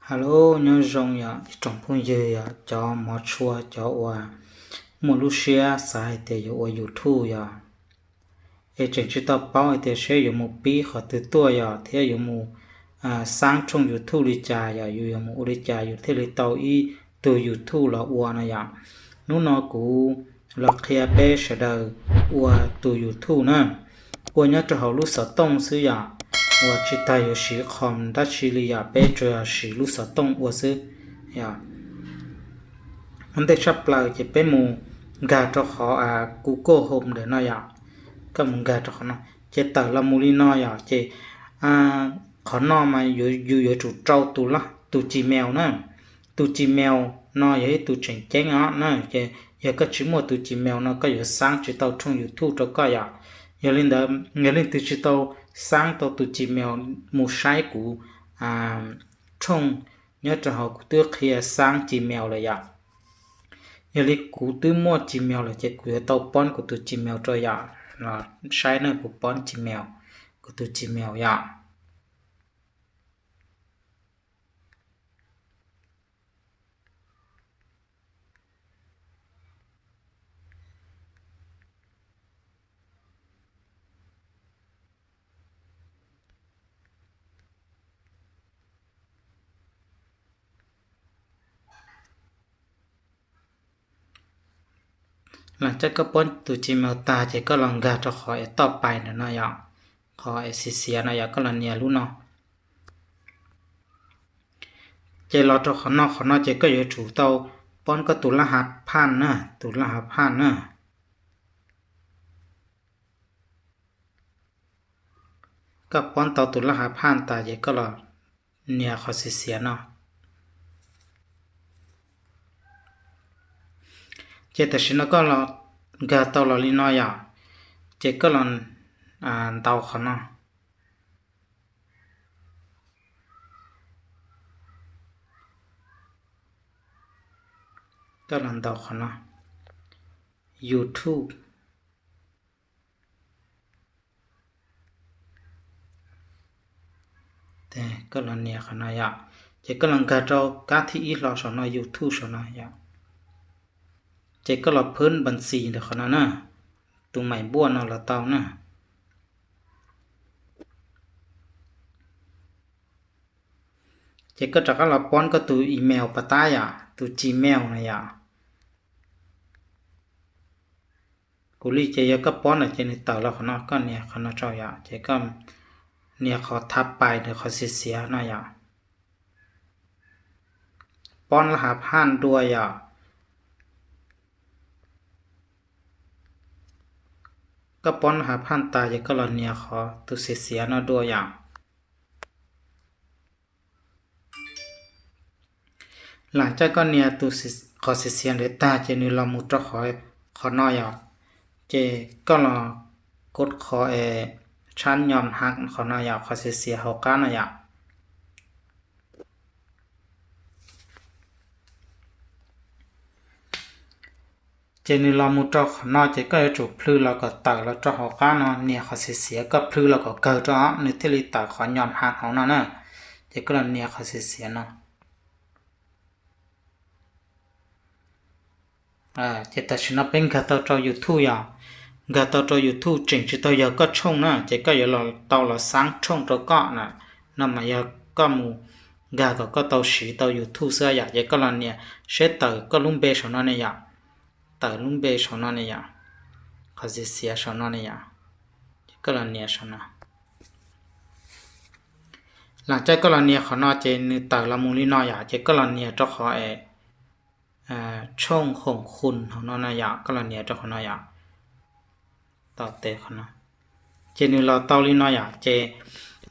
Hello, nyob zoo yom ib tsoom phooj ywg, yog cov mov tshua, cov uas muaj lub siab xav hais tias yuav ua YouTube yom, es tseem tsis tau paub hais tias seb yuav mus pib qhov twg tuaj yom, thiab yuav mus xaab tshooj YouTube li cas yom, yus yuav mus ua li cas yus thiaj li tau ib tug YouTube los ua no yom. Hnub no kuv los qhia peb sawv daws ua tus YouTube na, ua nyob rau hauv lub xov tooj xwb yom, uas tsis tas yuav siv qhov dab tsi li yom, peb tsuas yog siv lub xov tooj ua xwb. Ua ntej tshaj plaws ces peb mus nkag rau qhov Google Home ntawm no yom, koj mus nkag rau qhov no, ces tawm los mus li no yom, ces qhov no mas yus yuav tsum rau tus Gmail na. Tus Gmail no yog ib tug tseem ceeb os na, ces yog koj tsis muaj tus Gmail no koj yuav xaab tsis tau tshooj YouTube rau koj yom. Yog li ntawd, yog leej twg tsis tau xaab tau tus Gmail mus saib kuv tshooj nyob rau hauv kuv twb qhia xaab Gmail lawm yom. Yog li kuv twb muaj Gmail lawm ces kuv yuav tau poob kuv tus Gmail rau yom, los saib na, kuv poob Gmail, kuv tus Gmail yom. Los coj koj poob tus Gmail tag ces koj los nkag rau qhov es toj pais ntawm no yom, qhov es xiv xiav no yom, koj los nias lub no. Ces los rau qhov no, qhov no ces koj yuav tsum tau poob koj tus laj hav phaj na, tus laj hav phaj na. Koj poob tau tus laj hav phaj tas ces koj los nias qhov xiv xiav no. Ces tam sim no koj los nkag tau los li no yom, ces koj los ntaus qhov no. Koj los ntaus qhov no, YouTube. Koj los nias qhov no yom, ces koj los nkag rau kab thib ib hlo saum no, YouTube saum no yom. Ces koj los phwb npas ntxis ntawm qhov no na, tus maim npuaj no los tau na. Ces koj rov qab los poob koj tus email pas tab yom, tus Gmail na yom. Kuv li ces yog koj poob lawm ces nws tawm los qhov no, koj nias qhov no rau yom, ces koj nias qhov thab pais ntawm qhov xiv xiav no yom. Poob laj hav phaj dua yom. Koj poob laj hav phaj tas ces koj los nias qhov tus xiv xiav no dua yom. Lam coj koj nias tus qhov xiv xiav ntawd tag ces nws los mus rau qhov no yom, ces koj los kod qhov es tshab nyom hav qhov no yom, qhov xiv xiav hauv qab no yom. Ces nws los mus rau qhov no ces koj yuav tsum plhws los kom tawm los rau hauv qab no, nias qhov xiv xiav, koj plhws los kom kawg rau nws thiaj li tawm qhov nyom hav hauv no na. Ces koj los nias qhov xiv xiav no. Ces tam sim no peb nkag tau rau YouTube yom, nkag tau rau YouTube tseem tsis tau yog koj tshooj na, ces koj yuav los tau los xaab tshooj rau koj na. No mas yog koj mus nkag kom koj tau siv tau YouTube xwb yom, ces koj los nias seb tawm koj lub npe saum no ne yom, tawm lub npe saum no ne yom, qhov xiv xiav saum no ne yom, ces koj los nias saum no. Lam coj koj los nias qhov no ces nws tawm los mus li no yom, ces koj los nias rau qhov es tshooj khoom khun hauv no na yom, koj los nias rau qhov no yom, tau tes qhov no. Ces nws los tau li no yom, ces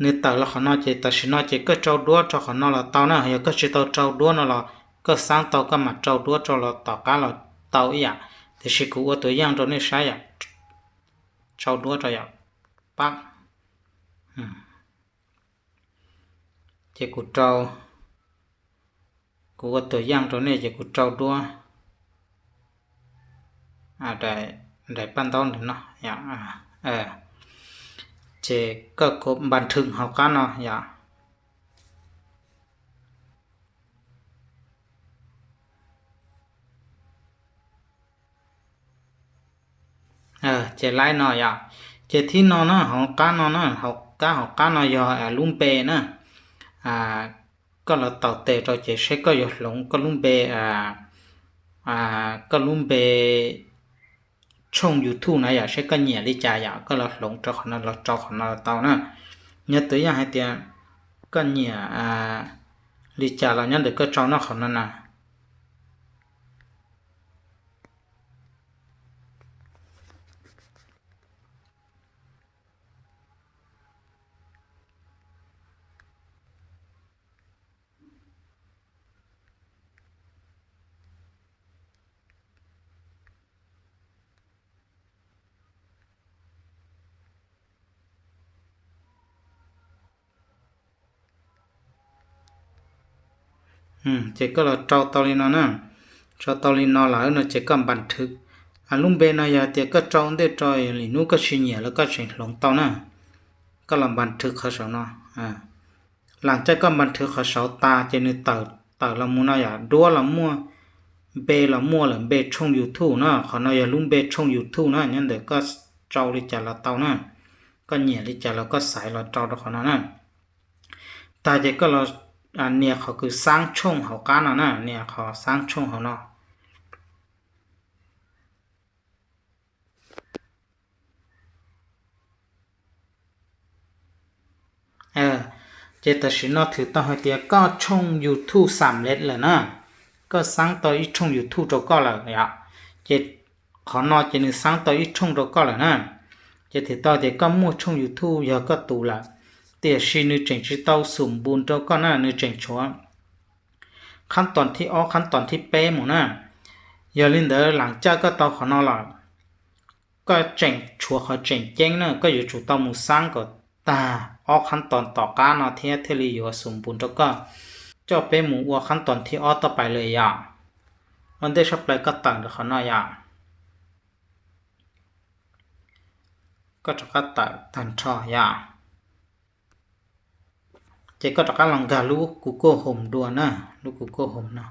nws tawm los qhov no ces tam sim no ces koj tsau duab rau qhov no los tau na, yog koj tsis tau tsau duab no los koj xaab tau koj mam tsau duab rau los tom qab los tau ib yam, tiam sis kuv ua tus yaj rau nej saib yom, tsau duab rau yom, pab. Ces kuv rau, kuv ua tus yaj rau nej ces kuv tsau duab daim paj ntaub ntawm no, ces koj kov npas nrhw hauv qab no yom. Ces laib no yom. Ces thib no na, hauv qab no na, hauv kab hauv qab no yog lub npe na. Koj los taus tes rau ces seb koj yuav hloov koj lub npe, koj lub npe tshooj YouTube na yom, seb koj nyiam li cas yom, koj los hloov rau qhov no los rau qhov no los tau na. Nyob twv yog hais tias koj nyiam li cas los nyob ntawm koj tso noj qhov no na. Ces koj los rau tau li no na. Rau tau li no lawm no ces koj npas thwv. Lub npe no yog tias koj rau ntej rau li hnub koj tsis nyiam los koj tseem hloov tau na. Koj los npas thwv qhov saum no. Lam caj koj npas thwv qhov saud tas ces nws tawm los mus no yom, duab los muaj, npe los muaj lawm, npe tshooj YouTube na. Qhov no yog lub npe tshooj YouTube na, nyob ntawm koj rau li cas los tau na. Koj nyiam li cas los koj xaiv los rau rau qhov no na. Tag ces koj los nias qhov kws xaab tshooj hauv qab no na, nias qhov xaab tshooj hauv no. Ces tam sim no thwm tau hais tias koj tshooj YouTube xam lej lawm na. Koj xaab tau ib tshooj YouTube rau koj lawm yom. Ces qhov no ces nws xaab tau ib tshooj rau koj lawm na. Ces thwm tau tias koj muaj tshooj YouTube yog koj tus lawm, tiam sis nws tseem tsis tau xum npus rau koj na, nws tseem tshuav qhab toos thib ob qhab toos thib peb mus na. Yog li ntawd lam caj koj tau qhov no lawm, koj tseem tshuav qhov tseem ceeb na, koj yuav tsum tau mus xaab kom tag ob qhab toos tom qab no thiab thiaj li yuav xum npus rau koj. Coj peb mus ua qhab toos thib ob toj pais lawm yom. Ua ntej sab plaws koj tawm ntawm qhov no yom. Koj rov qab tawm tag nrho yom. Ces koj rov qab los nkag lub Google Home dua na, lub Google Home no.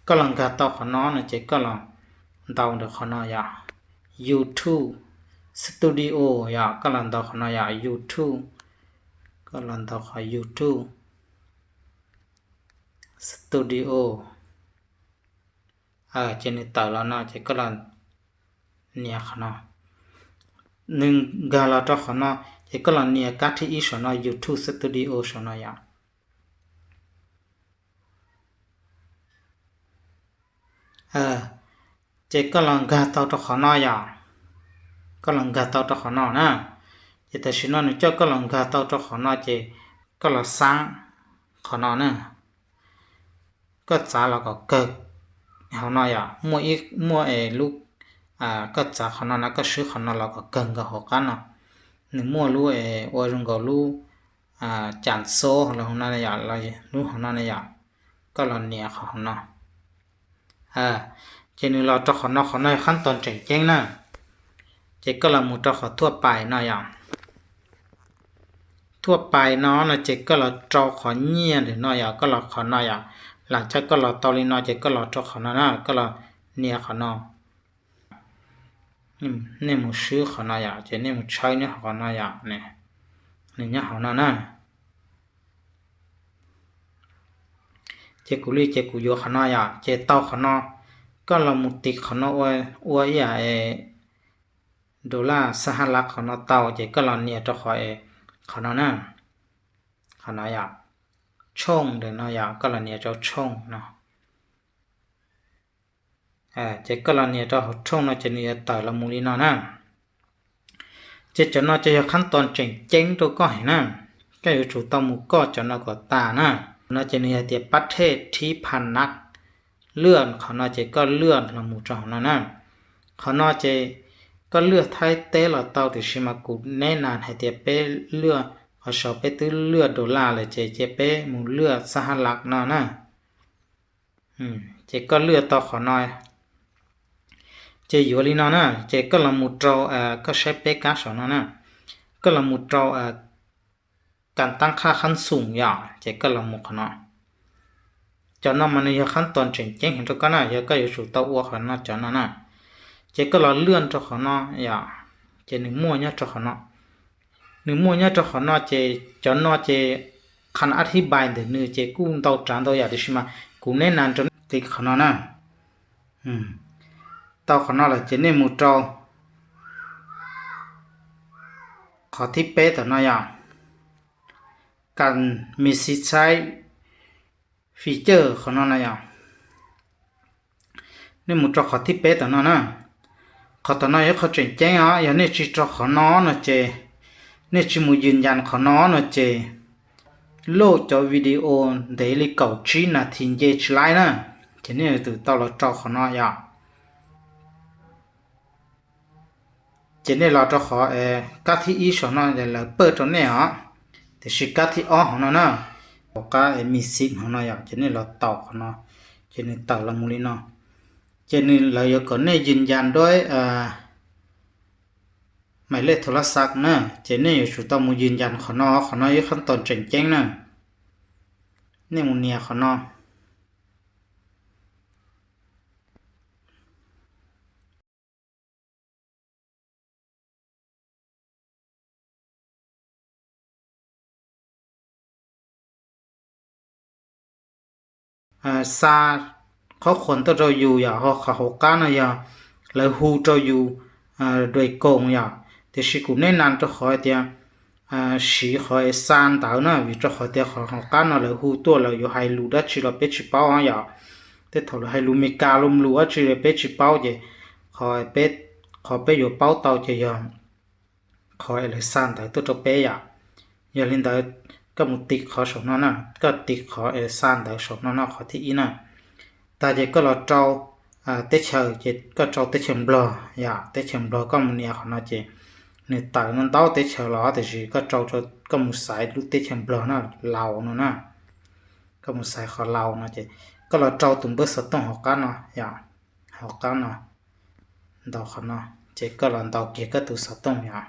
Koj los nkag tau qhov no no ces koj los ntaus ntawm qhov no yom, YouTube Studio yom, koj los ntaus qhov no yom, YouTube. Koj los ntaus qhov YouTube Studio. Ces nws tawm los no ces koj los nias qhov no. Nws nkag los rau qhov no ces koj los nias kab thib ib saum no, YouTube Studio saum no yom. Ces koj los nkag tau rau qhov no yom. Koj los nkag tau rau qhov no na. Ces tam sim no nws coj koj los nkag tau rau qhov no ces koj los xaab qhov no na. Koj txav los kom kawg hauv no yom, muaj ib, muaj es lub, koj txav qhov no na, koj swb qhov no los kom kawg nkaus hauv qab no. Nws muaj lub es ua zoo nkaus lub cas xob los hauv no yom, los lub hauv no na yom. Koj los nias qhov hauv no. Ces nws los rau qhov no, qhov no yog qhab toos tseem ceeb na. Ces koj los mus rau qhov thuaj pais no yom. Thuaj pais no no ces koj los rau qhov nyiaj ntawm no yom, koj los qhov no yom. Lam caj koj los tau li no ces koj los rau qhov no na, koj los nias qhov no. Nej mus swb qhov no yom, ces nej mus tshawb nyob qhov no yom, nws nyob hauv no na. Ces kuv li ces kuv yuav qhov no yom, ces tau qhov no, koj los mus tiv qhov no ua ib yam dollar xab hab lav qhov no tau ces koj los nias rau qhov, qhov no na, qhov no yom, tshooj ntawm no yom, koj los nias rau tshooj no. Ces koj los nias rau hauv tshooj no ces nws yuav tawm los mus li no na. Ces cov no ces yog qhab toos tseem ceeb rau koj heev na. Koj yuav tsum tau mus koj cov no kom tas na. No ces nws yog tias pab thej thib pha nab, lwaj qhov no ces koj lwaj los mus rau hauv no na. Qhov no ces koj lwaj Thaib teb los tau, tiam sis mas kuv neb nas hais tias peb lwaj qhov saud, peb twb lwaj dollar lawm ces cia peb mus lwaj xab hab lav no na. Ces koj lwaj tau qhov no, ces yuav li no na, ces koj los mus rau, koj saib peb kab saum no na, koj los mus rau kas taab qhaj qhab xoom yom, ces koj los mus qhov no. Cov no mas nws yog qhab toos tseem ceeb heev rau koj na, yog koj yuav tsum tau ua qhov no cov no na. Ces koj los lwaj rau qhov no yom, Ces nws muaj nyob rau qhov no. Nws muaj nyob rau qhov no ces cov no ces qhov ab thib npai ntawm nws ces kuj ntau tsav ntau yam tiam sis mas kuv neb nas rau nej tiv qhov no na. Tau qhov no lawm ces nej mus rau qhov thib peb tom no yom. Kas mis xis thaib fij cawj qhov no na yom. Nej mus rau qhov thib peb tom no na. Qhov tom no yog qhov tseem ceeb os, yog nej tsis rau qhov no no ces, nej tsis mus yws yas qhov no no ces, lauj cov video ntev li kaum tsib nas this nce tsis laib na. Ces nej yuav tsum tau los rau qhov no yom. Ces nej los rau qhov kab thib ib saum no lawv pawj rau nej os. Tiam sis kab thib ob hauv no na, hauv qab mis xis hauv no yom, ces nej los taus qhov no, ces nws tawm los mus li no. Ces nws lawv yuav kom nej yws yas duab mais lej thaum lab xav na, ces nej yuav tsum tau mus yws yas qhov no, qhov no ib qhab tos tseem ceeb na. Nej mus nias qhov no. Xa qhob qhuas tuaj rau yus yom, ho qhov hauv qab no yog lawv hu rau yus dua koos yom. Tiam sis kuv neb nas rau qhov tias siv qhov xa ntawv na, vim rau qhov tias qhov hauv qab no lawv hu tuaj lawv yuav hais lus dab tsi los peb tsis paub yom. Tej thaum lawv hais lus Meskas los lus dab tsi los peb tsis paub ces qhov peb yuav paub tau ces yog qhov lawv xa ntawv tuaj rau peb yom. Yog li ntawd, koj mus tiv qhov saum no na, koj tiv qhov xa ntawv saum no no qhov thib ib na. Tag ces koj los rau teb chaws ces koj rau teb chaws Nplog yom, teb chaws Nplog koj mus nias qhov no ces nws tawm ntau teb chaws los tiam sis koj rau, koj mus xaiv lub teb chaws Nplog na, Laus no na. Koj mus xaiv qhov Laus no ces koj los rau tus npawb xov tooj hauv qab no yom, hauv qab no, ntaus qhov no, ces koj los ntaus kiag koj tus xov tooj yom.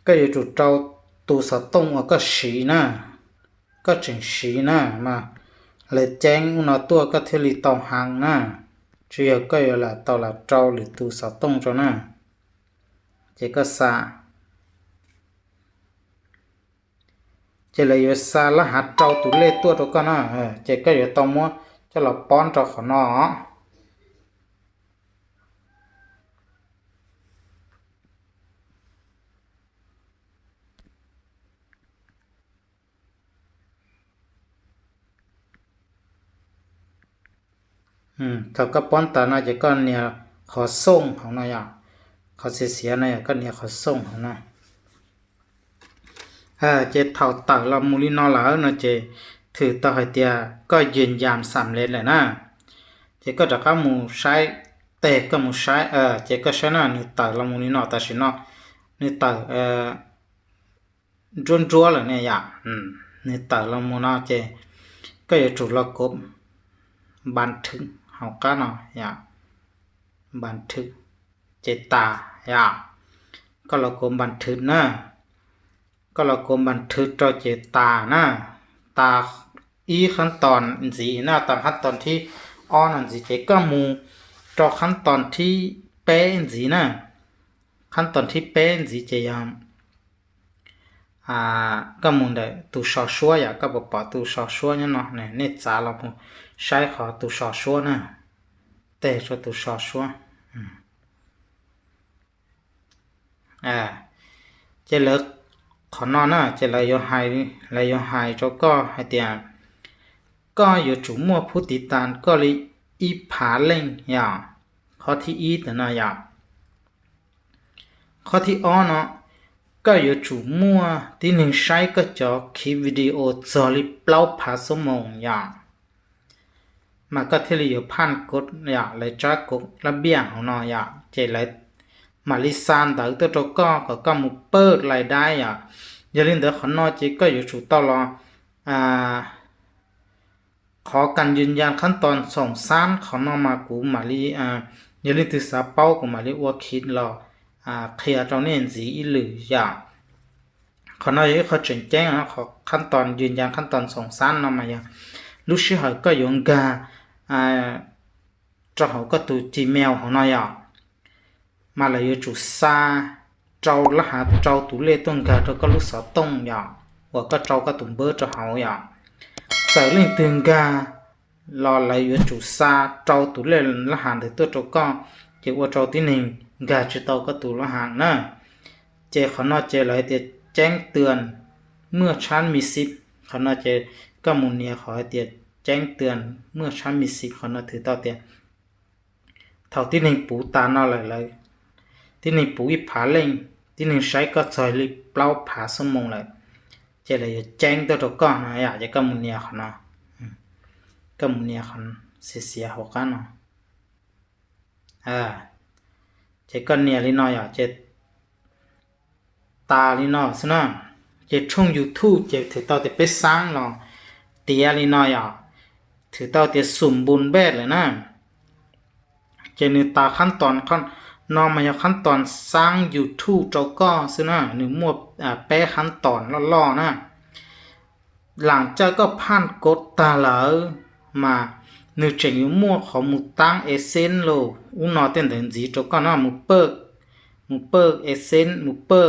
Koj yuav tsum rau tus xov tooj uas koj siv na, koj tseem siv na mas lawv ceeb ub no tuaj koj thiaj li tau hais na. Tsis yog koj yuav lam tau lam rau lwm tus xov tooj rau na. Ces koj xa, ces lawv yuav xa lab hav rau tus lej tuaj rau koj na, ces koj yuav tau muab coj los pob rau qhov no. Thaum koj pob tas no ces koj nias qhov xooj hauv no yom, qhov xiav xiav no yom, koj nias qhov xooj hauv no. Ces thaum tawm los mus li no lawm no ces thwm tau hais tias koj yws yas xam lev lawm na. Ces koj rov qab mus saib, tes koj mus saib, ces koj saib na nws tawm los mus li no tam sim no, nws tawm nruab nruab lawm ne yom. Nws tawm los mus no ces koj yuav tsum los kov npas thwv hauv qab no yom, npas thwv, ces tas yom. Koj los kov npas thwv na, koj los kov npas thwv rau ces tas na, tas ib qhab tos ntxiv na, tas qhab tos thib ob no ntxiv ces koj mus rau qhab tos thib peb ntxiv na. Qhab tos thib peb ntxiv ces yog koj mus ntawm tus so suab yom, koj puas pom tus so suab nyob no, nej txav los mus saib qhov tus so suab na, tes rau tus so suab. Ces lawv, qhov no na ces lawv yuav hais, lawv yuav hais rau koj hais tias koj yuav tsum muaj phub tiv tas koj li ib phav leej yom, qhov thib ib ntawm no yom. Qhov thib ob no, koj yuav tsum muaj tib neeg saib koj cov khiv video txog li plaub phav xuab moos yom. Mas koj thiaj li yuav phaj kov yom, lawv tsab kov lab npiaj hauv no yom, ces lawv mam li xa ntawv tuaj rau koj kom koj mus pawj lais dai yom. Yog li ntawd qhov no ces koj yuav tsum tau los, qhov kas yws yas qhab tos xoom xab qhov no mas kuv mam li, yog Yog leej twg xav paub kuv mam li ua khij los qhia rau nej ntxiv ib lwm yom. Qhov no yog ib qho tseem ceeb, qhov khab toos yws ncas khab toos xoom xab no mas yog lub sij hawm koj yuav nkag rau hauv koj tus Gmail hauv no yom, mas lawv yuav tsum xa rau lab hav rau tus lej tuaj nkag rau koj lub xov tooj yom, uas koj rau koj tus npawb rau hauv yom. Txawm leej twg nkag los lawv yuav tsum xa rau tus lej lab hav ntawd tuaj rau koj, ces ua rau tib neeg nkag tsis tau koj tus lab hav na. Ces qhov no ces lawv tias ceeb twm muaj tshab mi xib, qhov no ces koj mus nias qhov hais tias ceeb twm muaj tshab mi xib, qhov no thwm tau tias thaum tib neeg puv tas no lawm, tib neeg puv ib phav leej, tib neeg saib koj txog li plaub phav xuab moos lawm, ces lawv yuav ceeb tuaj rau koj no yom. Ces koj mus nias qhov no, koj mus nias qhov xiav xiav hauv qab no, ces koj nias li no yom, ces tas li no xwb na. Ces tshooj YouTube ces thwm tau tias peb xaab los tiav li no yom, thwm tau tias xum npun npej lawm na. Ces nws tas khab toos no mas yog khab toos xaab YouTube rau koj xwb na, nws muaj peb khab toos loj loj na. Lam caj koj phaj kod tag lawm mas nws tseem yuav muaj qhov mus taab AdSense los ub no tej ntawd ntxiv rau koj no, mus pawj AdSense, mus pawj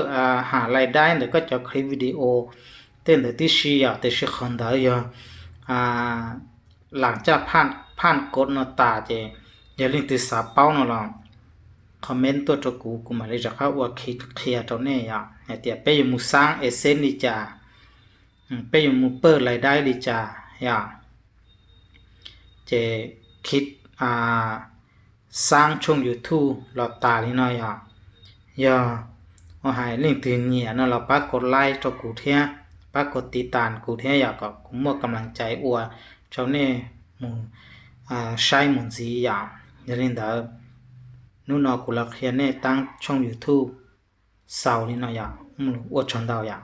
ham lais daib ntawm koj cov clip video tej ntawd tib si yom. Tiam sis qhov ntawd yog lam caj phaj kod no tas ces yog leej twg xav paub no los comment tuaj rau kuv, kuv mam li rov qab ua qhia rau nej yom, hais tias peb yuav mus xaab AdSense li cas, peb yuav mus pawj lais daib li cas yom. Ces khij xaab tshooj YouTube los tas li no yom. Yog ua hais leej twg nyiam no los pab kod like rau kuv thiab, pab kod tiv tas kuv thiab yom, kom kuv muaj kam lees cai ua rau nej mus saib mus ntxiv yom. Yog li ntawd, hnub no kuv los qhia nej taab tshooj YouTube xaus li no yom, ua tsaug ntau yom.